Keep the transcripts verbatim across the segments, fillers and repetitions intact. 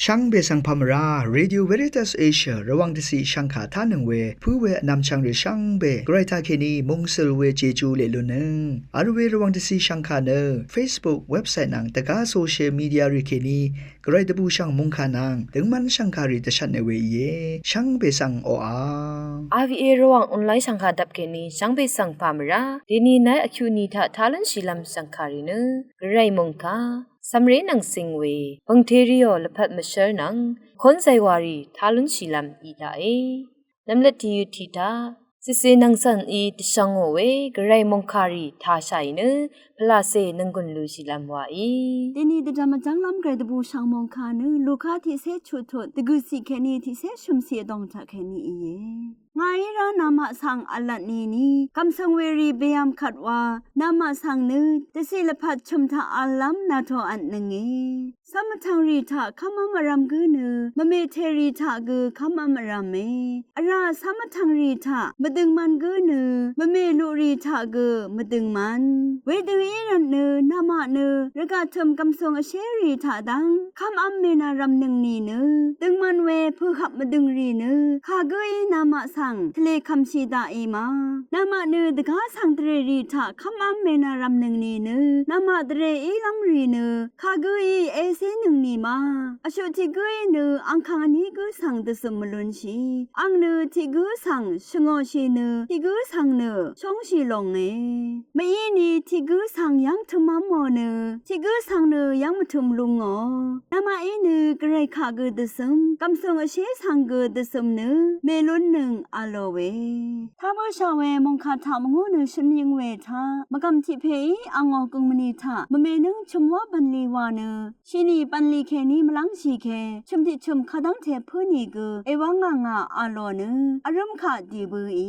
Shvngbe svng pà mvrá, Radio Veritas Asia Rvwàng dvciq shvngkà tánøng we pǿ we vnvmchvng rì shvngbe gvray taqkèní mungsøl we Jeju leq lunnøng vl we Rvwàng dvciq shvngkà nø Facebook, website nvng dvgá social media rì kèní gvray dvbùshv̀ng mòngkà nvng døngmv́n shv̀ngkàrì dvshvtne we íe. Shvngbe svng oqà RVA Rvwàng online shv̀ngkà dvp kèní shvngbe svng pà mvrá. Dèní nai vkyuqni taq tá lúnshìlv́m shv̀ngkàrì nø gvray mòngkà cv̀mré nvng cing we pv̀ngteriò lvpat mvshv́r nvng kónzaywàrì tá lúnshìlv́m í taqe. Nvmløt tìyøt tiq taq cìcè nvng cv̀n í dvshvngò we gvray mòngkàrì tāshàì nø pvlacè nvnggùn lushìlv́m waí. Dèní dvdv̀m vjv́nglv́m gvray dvbùshv̀ng mòngkà nø Luka tiqcé chuqtut dvgø̀ciq kèní tiqcé shø̀mciq vdòng taqkèní íe. Ngàí rá namaq svng v̄lvt nìni gv̀msøng werì bèvm kvt wa namaq svng nø dvciq lvpat chø̀m taq v̄llv́m nàtò vtnønge. Cv́m vtv̀ngrì taq kv́mv́m vrv̄m gǿ nø mvmè tèrì taq gø kv́mv́m vrv̄me. Vrá cv́m vtv̀ngrì taq mvdøngman gǿ nø mvmè luqrì taq gø mvdøngman. Wedø í rvt nø namaq nø rvgaq tø̀m gv̀msøng vshérì taq dv́ng kv́mv́m mènàrv̀mnøng nìnø døngman we pø̀hvp mvdøngrì nø kagǿí namaq svng tvlekv̀mshì daqì ma. Namaq nø dvgá svng dvrèrì taq kv́mv́m mènàrv̀mnøng nìnø namaq dvrè ílv́mrì nø kagǿí ècínøng nì ma. Vshuq tiq gǿí nø angkàng vní gǿ svng dvzø̀m mvlunshì. Àng nø tiq gǿ svng shvngòshì nø tiq gǿ svng nø shóngshì longe. Mvíni tiq gǿ svng yv́ng tø̄mv́mò nø tiq gǿ svng nø yv́ng mvtø̄m lúngò. Namaqí nø gvray kaq gø dvzø̀m gv̀msøng vshé svng gø dvzø̀m nø mèlúnnøng v̄lò we. Tá bǿshà we mòngkà taq mvngú nø shø̀n yøng we taq mvgv̀m tiq pèí angò gø̀ng mvni taq mvmènǿng chø̀m wá bv̀nlì wa nø shini bv̀nlì kèní mvlv́ngshì ke chø̀m tiq chø̀m kadv́ngte pǿ nìgø èwá ngà ngà v̄lò nø vrǿm kaq dì bøì.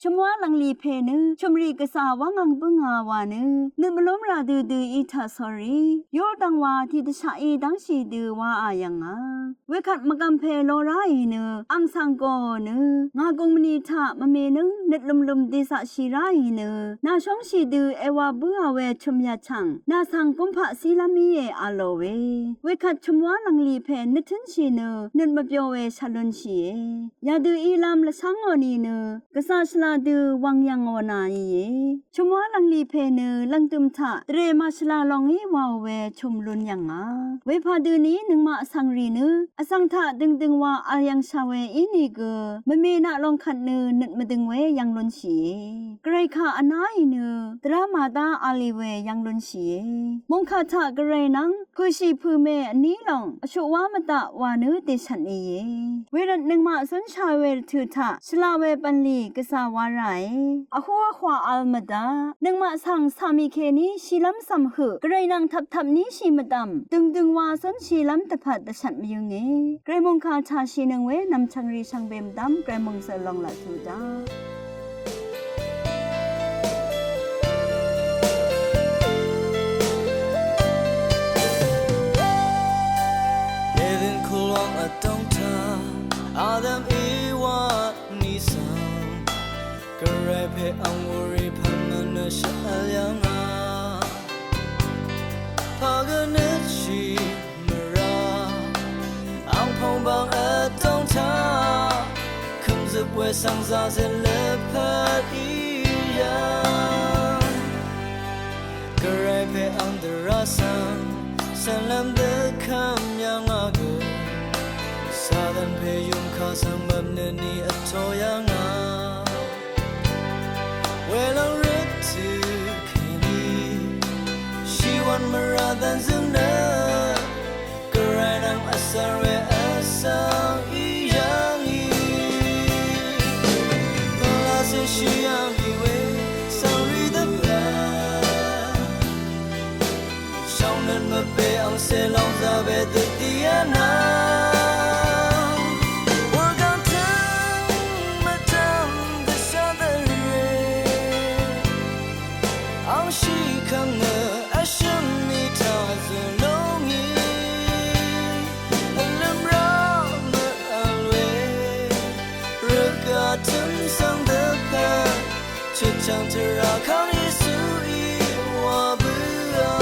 Chø̀m wá lv̀nglì pè nø chø̀mrì gvzà wá ngv̀ng bǿngà wa nø nøt mvlúmrà dødø í taq sórí Yurdan wa tiqdvshaqí dv́ngshì dø waà yv̀ngà. Wekvt mvgv̀m pè lo ráì nø àng svng gòò nø ngà gø̀ng mvni taq mvmènǿng nøt lø̀mlø̀m dèzaqshì ráì nø nà shóngshì dø èwà bǿà we chø̀m yà chv̀ng nà svng gúmpaq cílv́m íe v̄lò we. Wekvt chø̀m wá lv̀nglì pè nøt tǿnshì nø nøt mvbyo we shvlunshìe. Yadø ílv́m lvshv́ngò nìnø gvzà shvla dø wv̀ng yv̀ngò nàìe. Chø̀m wá lv̀nglì pè nø lv̀ngdø̀m taq dvrè màshvla longí wàò we chø̀m lun yv̀ngà. Wepà døni nøngmaq vsvng rì nø vsvng taq døngdøng wa vl yv̀ngshà we ínìgø mvme naq long kvt nø nøt mvdøng we yv̀ng lunshìe. Gvray kaq vnáì nø dvrá màdá v̄lì we yv̀ng lunshìe. Mòngkà taq gvray nvng pø̀shì pø̀mè vní lòng vshuq wá mvdaq wa nø dèshvt nìe. Wervt nøngmaq zúnsha we rvtø̀ taq shvla we bv̀nlì gvzà wa ràe. Vhú vhwà vl mvdaq nøngmaq svng cà mì kèní shilv́m cv̀m høq gvray nvng tvptvp níshì mvdv̀m døngdøng wa zúnshilv́m dvpvt dvshvt mvyǿnge. Gvray mòngkà taq shìnøng we nv̀mchv̀ng rì shvngbe mvdv̀m gvray mòngzø̀l lòng laq tuq daq. Eden kulwang vdòng taq Adam Ewa nìsvng gvray pè ang wuri pv̀ng nø shvl yv̀ngà. Pà gø nø shì mvrá ang pv̀ng bang vdòng taq kø̀mzøp we svng zazøt lvpat í yv̀ng. Gvray pè ang dvrá svng cv̀nlv́m dø kv́m yv̀ngà gø Satan pè yùmkà svng mvpnø ni vtō yv̀ngà. Welòng røt tø kèní shìwv̀n mvrá dv̀nzø̀ng nø gvray nvng vsvng we vsvng í yv̀ngì. Pvlacè shì yv̀ngì we svng rì dvpvt shvngnøt mvpè angcè lòng zaqbe dø dì vnvng. Wurgvng tøng mvdv̀m dvshà dvrè ang shì kv̀ng nø vshø̀m mì taq zø̀ lúngì. Vlø̀m rá mvvl we rvgaq tø̀m svng dvpvt chøtchv̀ng tvrà kang Yesuí wa bǿà.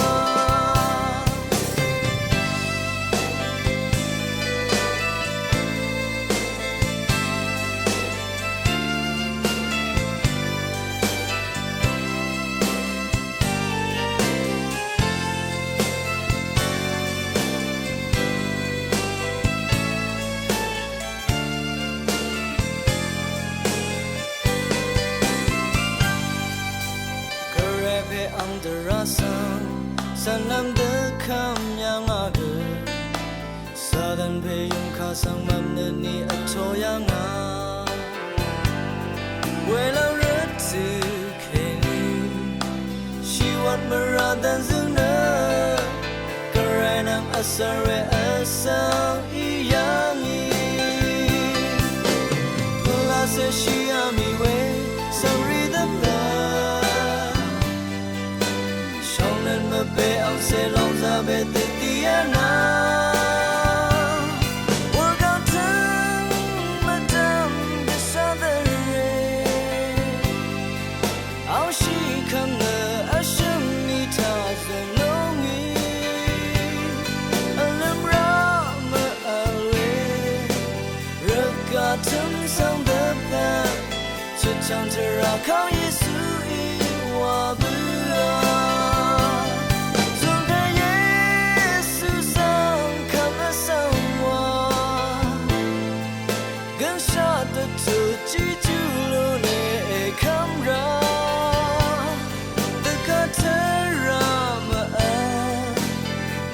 Svng mvmnø ni vtō yv̀ngà. Welv́ng rvtø̀ kèní shìwvt mvrà dvnzøng nø Gvray nvng vsvng we vsvng í yv̀ngì. Pvlacè shìá mì we svng rì dvpvt shòngnøt mvbe angcè lòngzà we dø dìá nà. Wurgvng tøng mvdv̀m dvshá dvre. Angshì kvmnø vshø̀m mì taq zø̀n lúngì. Vlø̀m rá mv-vl we. Rvgaq tø̀m svng dvpvt chutchv̀ng tvrà kaq Yesuí wa bǿà. Zùngkvt Yesu svng kvmv́ svng wa. Gønshaq dvtut tiqjú lú nè èkv́m rá. Dvgaq tvrà mv-vl.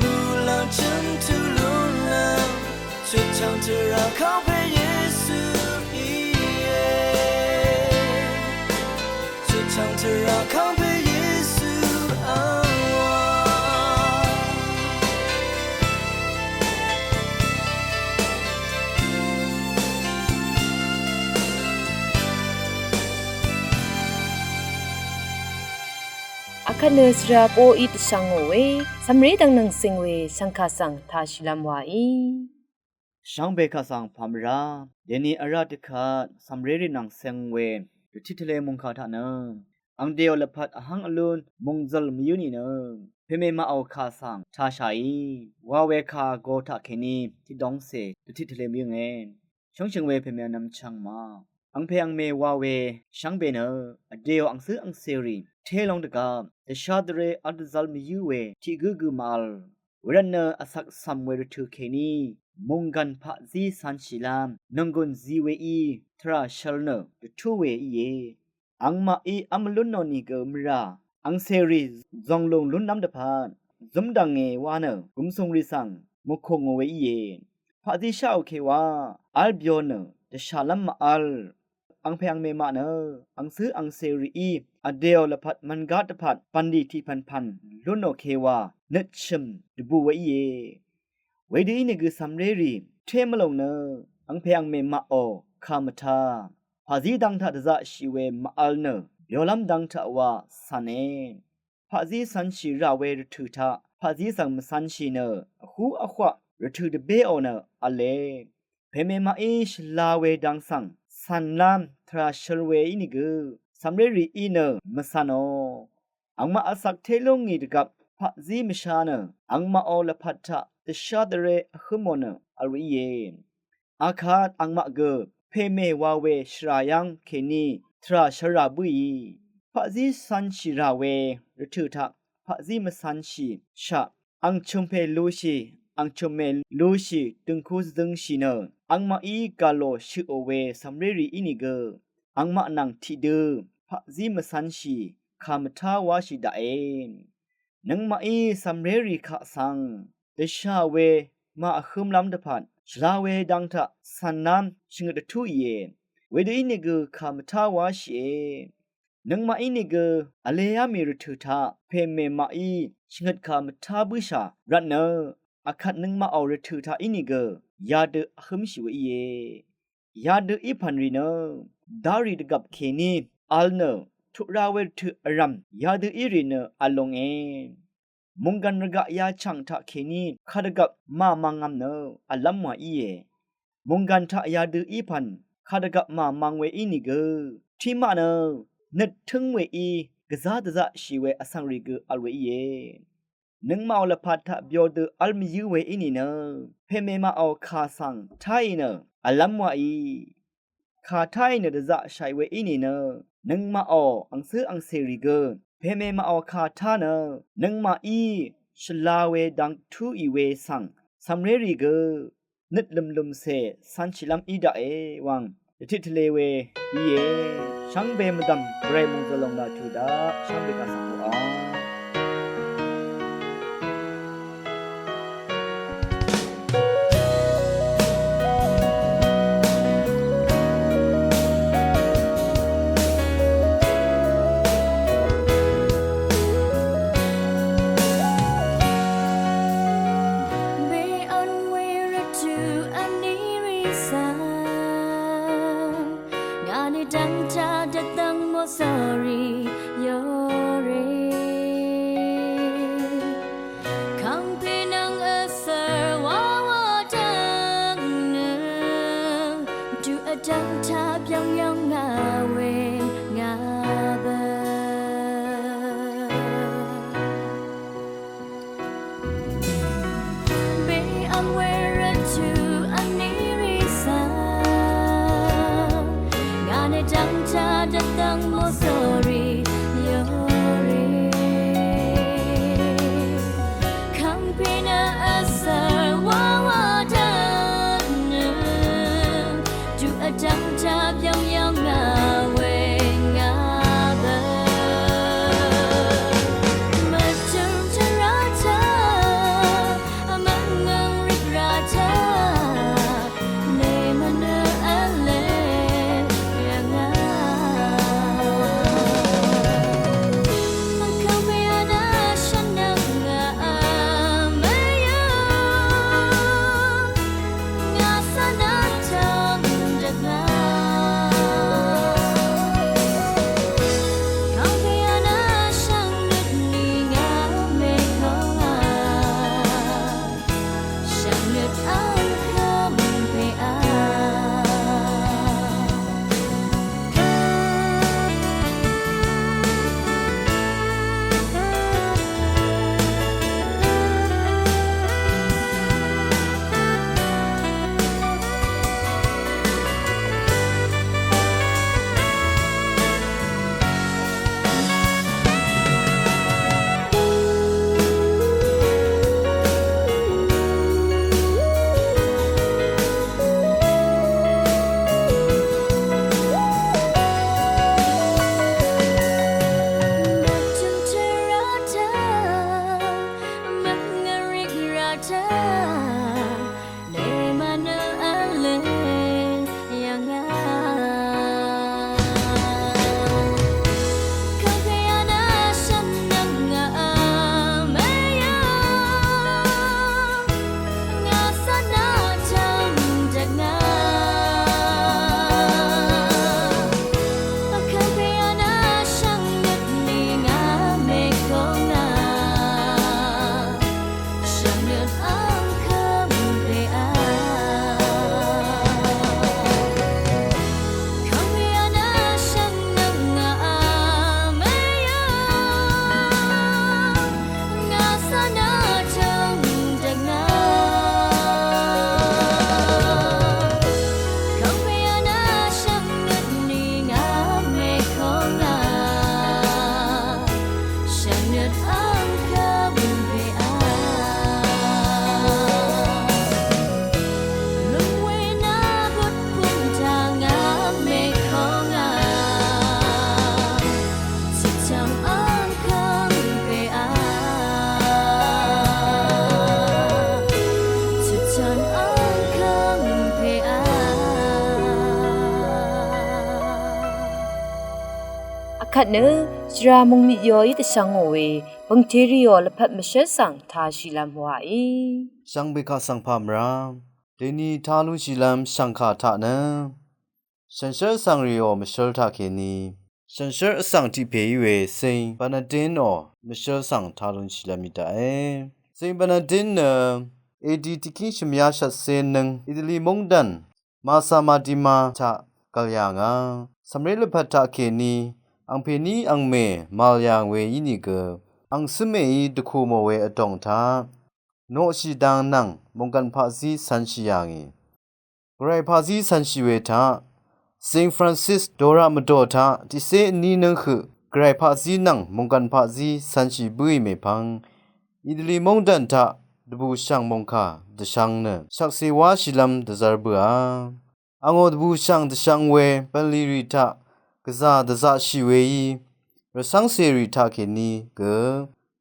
Muqlàng chø̀m tuq lúnlv́m. Chutchv̀ng tvrà kaq pè Yesu íe. Chutchv̀ng tvrà kaq pè Yesu v̄ngwà. Akvt nø svra poqí dvshvngò we, cv̀mré dvng nvng ceng we, shv̀ngkà svng tashìlv́m wàí. Shvngbe kaq svng pà mvrá, dèni vrá dvkvt cv̀mrérì nvng ceng we dvtit tvle mungkà taq nø, ang dèò lvpat vhvng vlún mungzøl mvyǿ nìnø, pèmè maqò kà svng tashàí, wa we kà vgo taqkèní tiqdóngcè dvtit tvle mvyǿnge. Shóngshø̀ng we pèmè vnvm chvngmaq, angpè angmè wa we shvngbe nø, vdèò angcǿ angcèrì té long dvgvp dvshá dvré vl dvzv́l mvyǿ we tiq gǿ gø màvl. Wervtnø vsvk cv̀m we rvtø̀ kèní mònggv̀n paqzí cv̄nshìlv́m nònggùn zi weí tvrà shvl nø dvtú we íe. Angmaqí v́m vlún nò nìgø mvrà angcèrì zònglùng lúnlv́m dvpvt zǿmdv̀nge wa nø gùmsùngrì svng mùkù ngò we íe. Paqzí sháò ke wa v́l byo nø dvshàlv́m màvl. Angpè angmè maq nø angcǿ angcèrìí vdèò lvpat mvngá dvpvt bv̀nlì tiqpv̀npv̀n lún nò ke wa nøt shø̀m dvbù we íe. Wedø ínìgø cv̀mrérì té mvlòng nø angpè angmè maqò kà mvtá paqzí dang taq dvzaqshì we màvl nø byolv́m dang taq wa cv̀ne. Paqzí cv̄nshì rà we rvtø̀ taq paqzí svng mvcv̄nshì nø vhú vhwaq rvtø̀ dvbéò nø v̄le. Pèmè maqí shvla we dang svng cv̀nlv́m tvrà shøl we ínìgø cv̀mrérìí nø mvcv̄nò. Angmaq vsvk té lú ngì dvgvp paqzí mvsha nø angmaqò lvpat taq dvshá dvré vhǿmò nø vl we íe. Akvt angmaq gø pèmè wa we shvrà yv́ng kèní tvrà shvrà bǿì. Paqzí cv̄nshì rà we rvtø̀ taq paqzí mvcv̄nshì shaq ang chø̀mpè lushì, ang chø̀mmè lushì døngku dvdøngshì nø angmaqí gà lò shøqò we cv̀mrérì ínìgø angmaq nvng tiqdø paqzí mvcv̄nshì kà mvtá wáshì daqe. Nøngmaqí cv̀mrérì kaq svng dvshà we màvhǿmlv́m dvpvt shvla we dang taq cv̀nlv́m shvngøt dvtúìe. Wedø ínìgø kà mvtá wáshìe. Nøngmaq ínìgø vleyá mì rvtø̀ taq pèmè maqí shvngøt kà mvtá bǿshà rvtnø akvt nøngmaqò rvtø̀ taq ínìgø yadø vhǿmshì we íe. Yadø í pv̀n rì nø darì dvgvp kèní vl nø tuq ra we rvtø̀ vrv̀m yadø í rì nø vl longe. Mònggv̀n rvgaq yachv̀ng taqkèní kadvgvp màmvngvm nø vlv́m wa íe. Mònggv̀n taq yadø í pv̀n kadvgvp màmvng we ínìgø tiqmaq nø nøt tǿng weí gvzá dvzaqshì we vsvng rì gø vl we íe. Nøngmaqò lvpat taq byodø v́l mvyǿ we í nìnø pèmè maqò kà svng táì nø vlv́m waqì. Kà táì nø dvzaqshàì we í nìnø nøngmaqò angcǿ angcèrì gø pèmè maqò kà tá nø nøngmaqí shvla we dang túì we svng cv̀mrérì gø nøt lø̀mlø̀mcè cv̄nshìlv́m í daqe wvng dvtit tvle we íe. Shvngbe mvdv̀m gvray mòngzø̀l lòng laq tuq daq shvngbe kaq svng tuq a. Sorry, yore. Kangpè nvng vsvr wawa dvng nø, du vdvng taq byvng yvng ngà we ngà bø. Bè ang we rvt tø vní rì svng, ngà nø dvng taq dvdvng mò sorry, yore. Kangpè nø vsvr wawa dvng nø, du vdvng taq byvng yvng ngà we ngà bø. Mvtø̀m tvrà taq, mvngv̀ng rìgrà taq, lèmvnø v̄le yv̀ngà. Mvkv̀m we vnà shvnvng ngà vmvyv̀ng. Ngà svng nø tvng dvgvp. Kàngpè nø shvngnøt ni ngà mèkv̀ng a. Shvngnøt ang kv̀mpè a. Akvt nø shvra mungmit yò í dvshvngò we bø̀ngtèrì yò lvpat mvshǿl svng tāshìlv́m wàí. Shvngbe kaq svng pà mvrá dèni tālunshìlv́m shv̀ngkà taq nø shànshér vsvng rìò mvshǿl taqkèní shànshér vsvng tiq pè í we Saint Bernardine ò mvshǿl svng tālunshìlv́m í daqe. Saint Bernardine nø A D tiqkíng shvmyá shvtcé nǿng Italy móngdàn Massa Madima taq gv̀l yà ngà. Cv̀mré lvpat taqkèní angpèní angmè màl yà ngì we ínìgø ang cǿmèí dvkù mò we vdòng taq noqshì dang nvng mònggv̀n paqzí cv̄nshì yà ngì. Gvray paqzí cv̄nshì we taq Saint Francis dora mvdò taq tiqcé vní nǿng høq gvray paqzí nvng mònggv̀n paqzí cv̄nshì bǿì mèpvng Italy móngdàn taq dvbùshv̀ng mòngkà dvshvng nø shvkse wáshìlv́m dvzv́r bǿà. Angò dvbùshv̀ng dvshvng we bv̀nlì rì taq gvzà dvzaqshì weí rvcv́ngcèrì taqkèní gø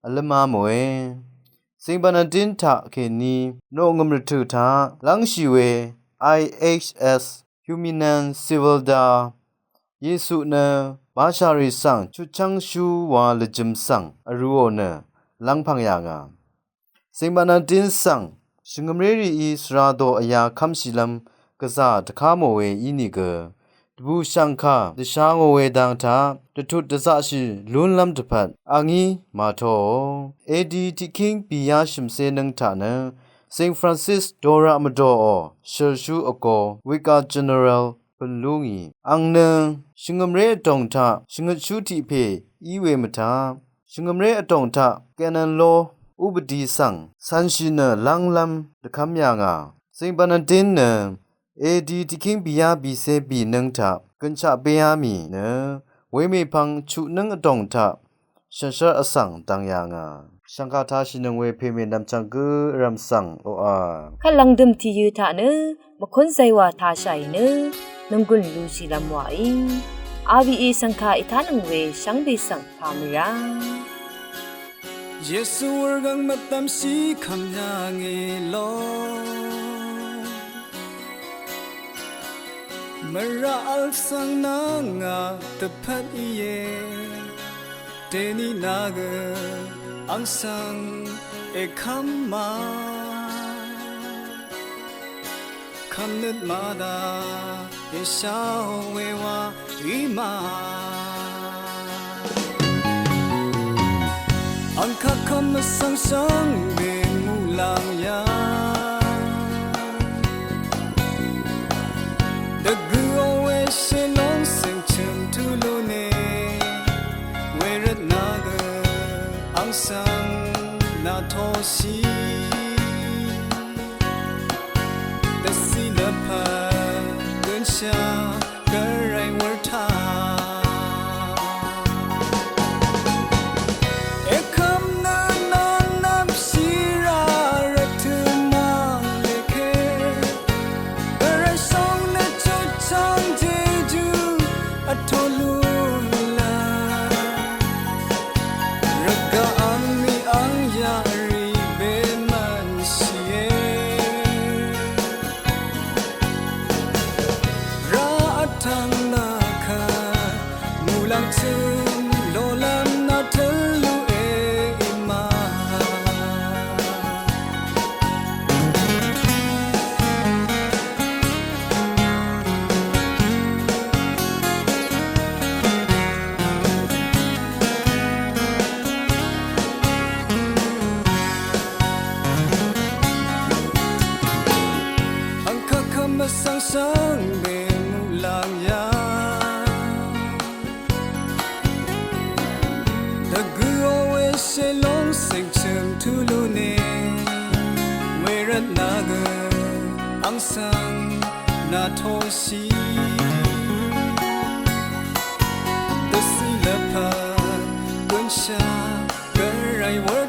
vlǿmá mòe. Saint Bernardine taqkèní noqngø̀m rvtø̀ taq lv́ngshì we I H S Humanae Civil da Yesu nø bashà rì svng chutchv́ngshú wa lvjø̄m svng vrūò nø lv́ngpv̀ng yà ngà. Saint Bernardine svng shvngø̀mré rìí svra dò vyā kv́mshìlv́m gvzà dvká mò we ínìgø bùshv̀ngkà dvsha ngò we dang taq dvtut dvzaqshì lúnlv́m dvpvt a ngí màtōò. Edi tiqkíng bìyá shø̀mcé nǿng taq nø Saint Francis doraq mvdòò shølshú vgō Vicar General pø̀n lú ngì. Àng nø shvngø̀mré vdòng taq shvngøtshú tiq pè í we mvtaq shvngø̀mré vdòng taq canon law ubvdi svng cv̄nshì nø lv́nglv́m dvkv́m yà ngà. Saint Bernardine nø edi tiqkíng bìyá bìcé bìnǿng taq gønshaq béá mì nø wemèpvng chuqnǿng vdòng taq shànshér vsvng dvng yà ngà. Shv̀ngkà tāshìnøng we pèmè nvmchvng gǿ vrv̀m svng oqà. Kvt lv̀ngdø̀m tìyø̄ taq nø mvkún zaywà tāshàì nø nònggùn lushìlv́m wàí. R V A shv̀ngkà ètánøng we shvngbe svng pà mvrá. Yesu wurgvng mvdvmshì kv́m yà ngì lo. Mvrá vl svng nà ngà dvpvt íe. Dèní nà gø àng svng èkv́m ma. Kv́mnøt màdá èsháò we wa í ma. Àng kaq kv́m vsvng shvngbe muqlàng yà. Dvgø̄ò we shèlòng sèngchø̀m tulu nì. Wervt nà gø àng svng nà toshì. Dvcì lvpat gønshà gvray wurtaq. Èkv́m nø nvng nvmshì rá rvtø̀ mvlèke. Gvray shòng nø chutchvng jejú vtō lúnlá. Rvgaq àng mì àng yaqrì bemvnshìe. Rá vtvng nà kvt muqlàng chø̀m lolv́m nà tø̄l lú e í ma. Àng kaq kv́m vsvng shvngbe muqlàng yà. Dvgø̄ò we shèlòng sèngchø̀m tulu nì. Wervt nà gø àng svng nà toshì. Dvcì lvpat gønshà gvray wur